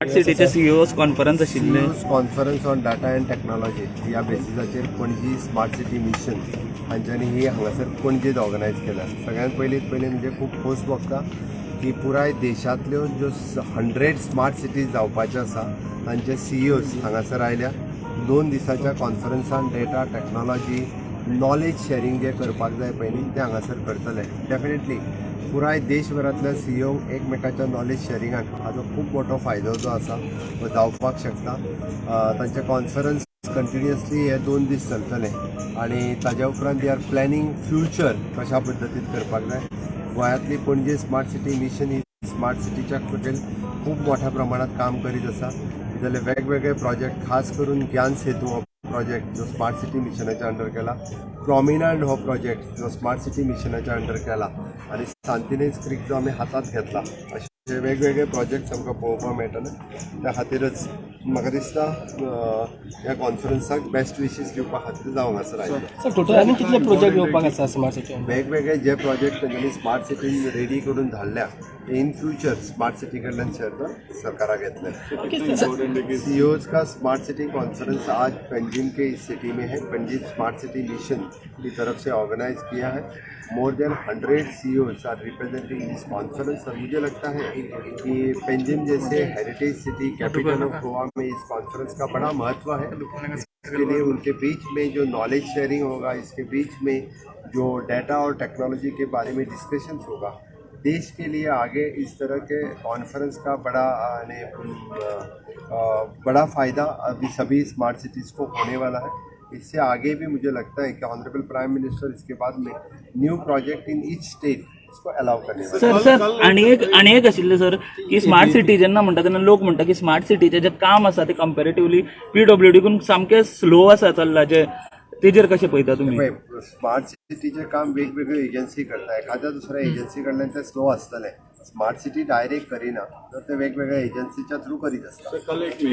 सिटीचे CEOs conference आशिल्ले. Conference on Data and Technology ह्या बेसिसाचेर Panaji smart city mission हांच्यांनी ही हांगासर पणजेत organise केल्या. सगळ्यात पयलीं पयलीं म्हणजे खूब खोस भोगता की पुराय देशांतल्यो ज्यो 100 स्मार्ट सिटीज जावपाच्यो आसा, तांचे सीईओज हांगासर आयल्या. 2 दिसाच्या कॉन्फरन्सान डेटा, टॅक्नॉलॉजी, नॉलेज शेअरिंग जें करपाक जाय पयलीं, तें हांगासर करतले. डेफिनेटली पुराय देशभरांतल्या सीईओंक एकमेकाच्या नॉलेज शेअरिंगान हाजो खूब मोठो फायदो जो आसा तो जावपाक शकता. तांचे कॉन्फरन्स कंटिन्युअसली हे 2 दीस चलतले आनी ताज्या उपरांत they are planning future कशा पद्दतीन करपाक जाय. गोंयांतली पणजे स्मार्ट सिटी मिशन ही स्मार्ट सिटीच्या खातीर खूब मोठ्या प्रमाणात काम करीत आसा. जाल्यार वेगवेगळे प्रोजेक्ट, खास करून ज्ञान सेतू हो प्रोजेक्ट जो स्मार्ट सिटी मिशनाच्या अंडर केला, प्रॉमिनंट हो प्रोजेक्ट जो स्मार्ट सिटी मिशनाच्या अंडर केला आनी सांतिनेज क्रीक जो आमी हातात घेतला, अशे वेगवेगळे प्रोजेक्ट्स आमकां पळोवपाक मेळटले. त्या खातीरच म्हाका दिसता ह्या कॉन्फरन्साक बेस्ट विशीस दिवपा खातीर जावं हांगासर आयिल्लो. सर, टोटल आनी कितले प्रोजेक्ट येवपाक आसा स्मार्ट सिटी? वेगवेगळे जे प्रोजेक्ट तेंच्यांनी स्मार्ट सिटीन रेडी करून धाडल्या, ते इन फ्युचर स्मार्ट सिटी कडल्यान सरकाराक येतले. सीईओज का स्मार्ट सिटी कॉन्फ्रेंस आज पंजिम के इस सिटी में है. पंजिम स्मार्ट सिटी मिशन की तरफ से ऑर्गेनाइज किया है. More than 100 CEOs are representing this conference और मुझे लगता है कि पेंजिम जैसे heritage city, capital of Goa में इस कॉन्फ्रेंस का बड़ा महत्व है. इसके लिए उनके बीच में जो नॉलेज शेयरिंग होगा, इसके बीच में जो डाटा और टेक्नोलॉजी के बारे में डिस्कशंस होगा, देश के लिए आगे इस तरह के कॉन्फ्रेंस का बड़ा ने, बड़ा फ़ायदा अभी सभी स्मार्ट सिटीज़ को होने वाला है. इससे आगे भी मुझे लगता है कि ऑनरेबल प्राइम मिनिस्टर इसके बाद में new project in each state इसको अलाउ करने वाले हैं. सर, सर, आणि एक आशिल्लें सर की स्मार्ट सिटी जेन्ना म्हणटा तेन्ना लोक म्हणटा की स्मार्ट सिटीचें जें काम आसा तें कंपेरेटिवली पीडब्ल्यूडीकून सामकें स्लो आसा चल्लां जें, तेजेर कशें पळयता तुमी? पळय, स्मार्ट सिटीचें काम वेगवेगळ्यो एजन्सी करता. एखाद्या दुसऱ्या एजन्सी कडल्यान ते स्लो आसतलें. स्मार्ट सिटी डायरेक्ट करिना, तर ते वेगवेगळ्या एजन्सीच्या थ्रू करीत आसता. कल एक